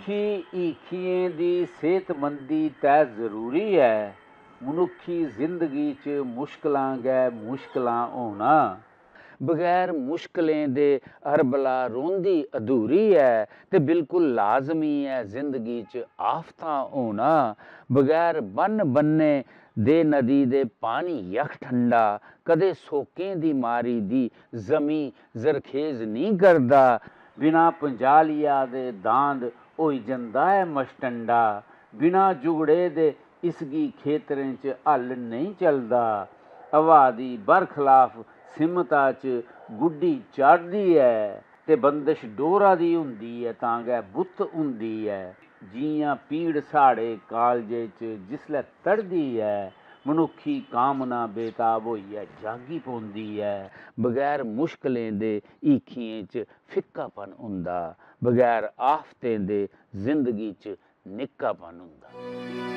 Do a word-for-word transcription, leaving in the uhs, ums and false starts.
की हीखियें दी सेह्तमंदी तै जरूरी ऐ। मनुक्खी जिंदगी च मुश्कलां गै मुश्कलां होना। बगैर मुश्कलें दे हर बला रौंह्दी अधूरी ऐ, ते बिल्कुल लाजमी ऐ जिंदगी च आफतां होना। बगैर बन्न बन्ने दे नदी दे पानी यख ठंडा, कदें सोकें दी मारी दी जमी जरखेज निं करदा। बिना पंजालिया दे दांद होई जंदा ऐ मशटंडा। बिना जुगड़े दे इसगी खेतरें च हल नेईं चलदा। हवा दी बरखलाफ सिमता च गुड्डी चाढ़दी ऐ, ते बंदश डोरा दी होंदी ऐ तां गै बुत्त होंदी ऐ। जि'यां पीड़ साढ़े कालजे च जिसलै तड़दी ऐ, मनुक्खी कामना बेताब होइयै जागी पौंदी ऐ। बगैर मुश्कलें दे हीखियें च फिक्कापन होंदा, बगैर आफतें दे जिंदगी च निक्कापन होंदा।